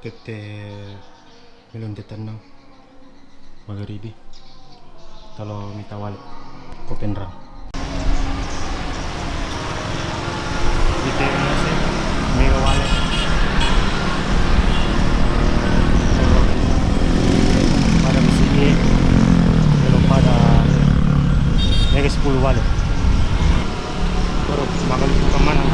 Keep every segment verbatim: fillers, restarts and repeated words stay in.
Tette melonte tennang magaribi. Talo mita wale ko Penrang. Mita mega wale. Pada masigi, melo pada mega sepuluh wale. Baru makan bukan mana.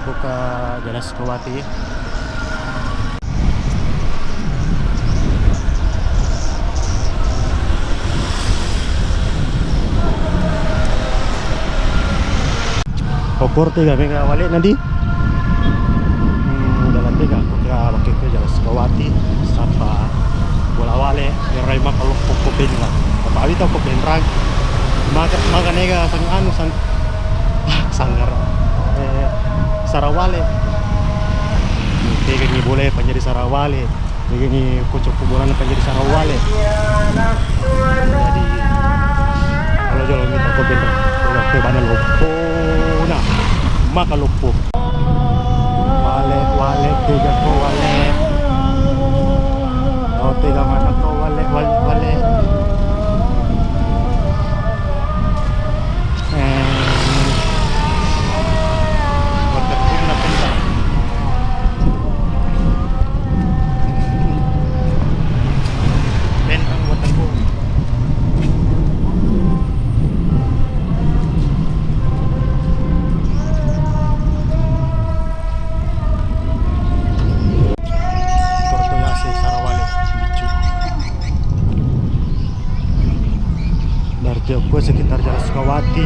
Buka jelas kuati. Okor tega mega wale nadi. Hmm, dalam tega aku ke wakil ke jelas kuati. Sapa bola wale, erai maka loppo ko Penrang. Apa awita ko Penrang. Maka, maka nega sang anu, sang, sanggar. Eh, sarawale. Tega ni boleh panjadi sarawale. Jadi ni kocok kuburan apa jadi sarang wale. Jadi kalau jolo mita ko benda, kalau ke mana loppo, nah, maka loppo. Wale, wale, tega ko wale. Oh, tega mana ko wale, wale, wale. Eh, waterfall na Penrang. Penrang waterfall. Korto yase sarawale biccu. Berarti aku sekitar Jalan Sukawati,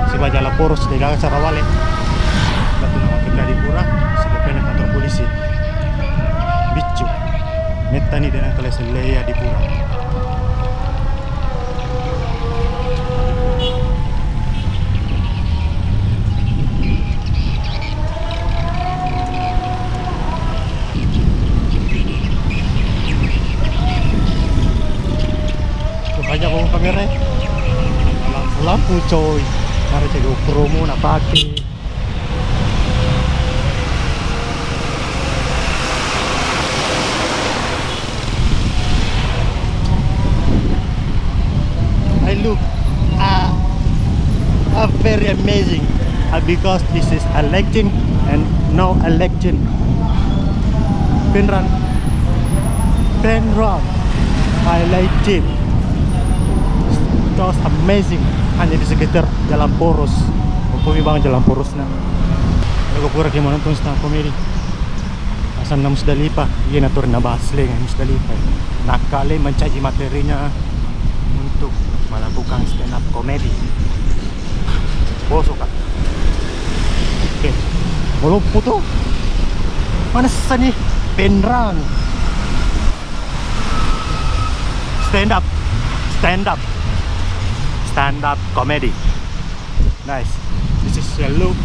siba Jalan Poros, degaga sarawale. Batu nama kita di Pura, sebelumnya kantor polisi. Biccu. Mettani dengan kalian selleya di Pura. Makanya ko kamera e. Lampu-lampu, coy. Harus cek GoPro mu napake. I look, uh, uh, very amazing, uh, because this is election and no election. Penrang, Penrang, I like it. Just amazing. Hanya di sekitar Jalan Poros. Hukumi bang Jalan Poros. Nah, lagu pura ki menonton stand up comedy. Asanna Musdalifah, iya natur nabahas leng Musdalifah. Nakkale mencaji materinya untuk melakukan stand up comedy. Bosok, Kak. Oke. Maloppo to. Manessani Penrang. Stand up. Stand up. Stand up comedy. Nice. This is a look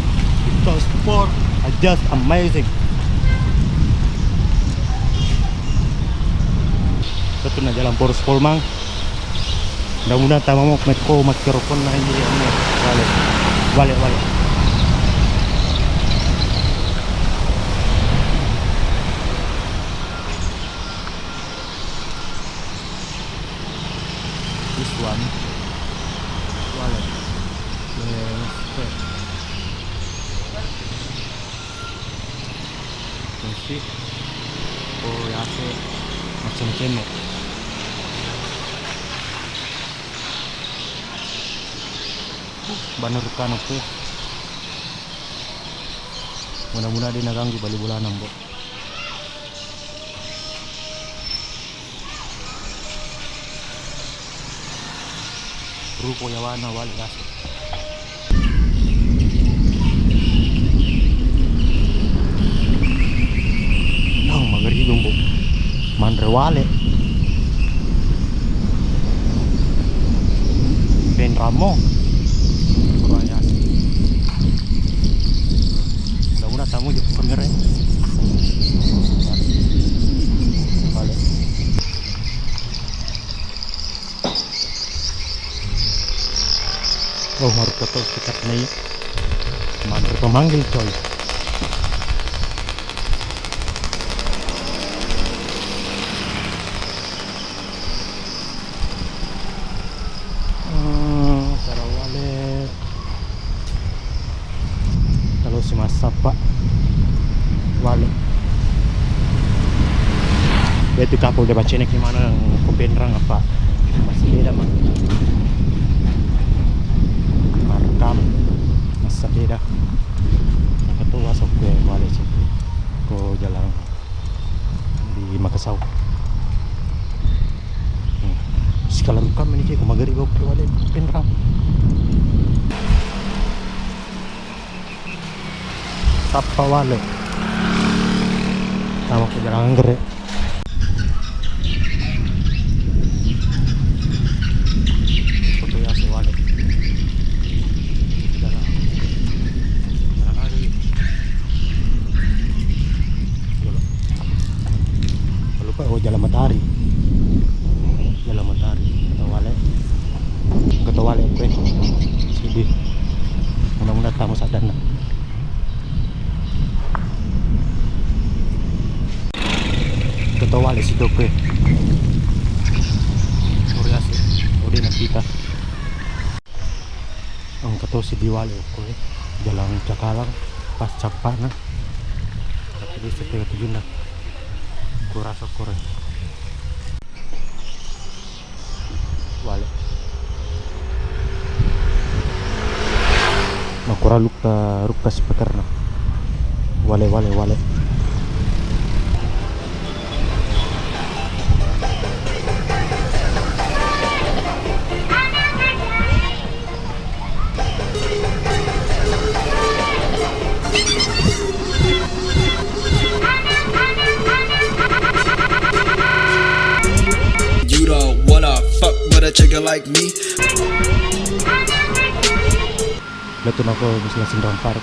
because sport are just amazing. Itu na Jalan Poros Polmang. Mudah-mudahan tamamo mekko makkiro ponna ini. Balik. Balik, balik. This one. Wallet. Let's check. Let's see. Oh, yase. Macam-macam. Banner kano ke. Mudah-mudahan dia naganggu bali bolana, Mbok. Rupo yawana wale gaso. Nang magari lumbu manre wale. Penramo. Kurang yasi. Mudah-mudahan tamu je kamera. Oh, harus betul sekitar nih. Manre pemanggil, coy. Hmm, Sarawale. Kalau si massappa wale. Itu kapal dia bacene gimana ko Penrang apa? Masih beda, Mang. Marekam. Masa beda. Yang ketua sok gue wale sih. Ko jalan di Makassau. Hmm. Sikala rukam ini, cek, magari bau keluar dari Penrang. Tappa wale. Sama ke jalan angger ya. Foto ya si wale. Jalan. Jalan lagi. Jalan. Lupa, oh, Jalan Matahari. Jalan Matahari. Ketua wale. Ketua wale, oke. Sedih. Mudah-mudahan tamu sadar, nah. Ketua wale situ, oke. Korea sih. Udah, nanti kita. Engka tosi di wale okko e, jalan Cakalang, pas cappana. Tapi di sekitar tujunna. Kurasa kore. Wale. Makura lukka, rukka speakerna. Wale, wale, wale. You don't wanna fuck with a chicken like me. Lettu nako bisa sinrang park.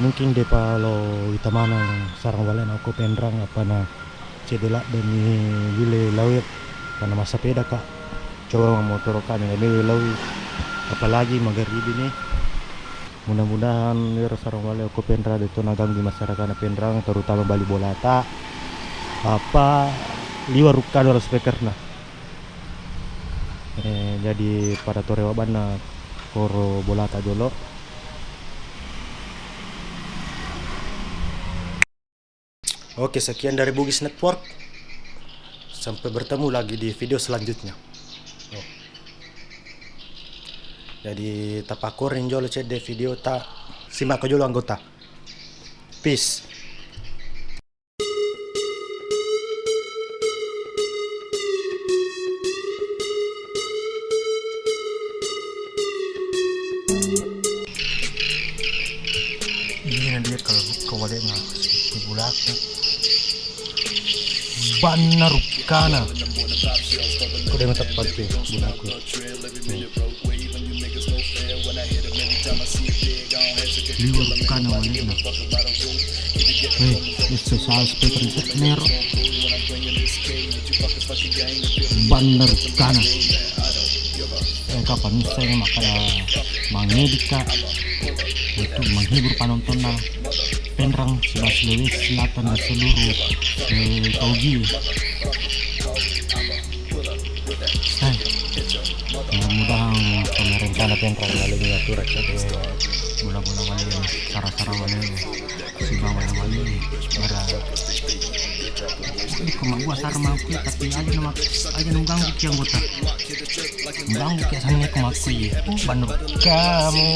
Mungkin depa lo ita maneng sarang wale nako Penrang apa na cedde ladde ni wile lawe, karena massapeda ka. Coba mammotoro kami na wile lawe, apalagi magaribi ni. Mudah-mudahan wero sarang wale okko Penrang de to naganggu masyarakat na Penrang, terutama bali bolata. Apa liwa rukka dolo speakerna. Eh, jadi pada tore wabanna koro bolata jolo. Oke, sekian dari Bugis Network. Sampai bertemu lagi di video selanjutnya. Oh. Jadi, tapakkoring jolo cedde video ta, simakko jolo anggota. Peace. Ini dia kalau buka walekna, si bulaku. Banna rukkana. Kau dia mantap pasti bulaku. Liwa rukkana walekna. Eh, esso sala speaker nero. Banna rukkana. Eh, kapan saya makkada mangedit ka untuk menghibur panontonna. Penrang, Sulawesi Selatan dan seluruh, eh, Togi. Eh, mudah-mudahan pemerintah Penrang lalu mengatur aja deh. Bola-bola wale, sara-sara wale, siba wale-wale, bara. Ini kok gua sarma aku, tapi aja nama, aja nungganggu ki anggota. Nungganggu ki, sange kemaku ye. Banur kamu.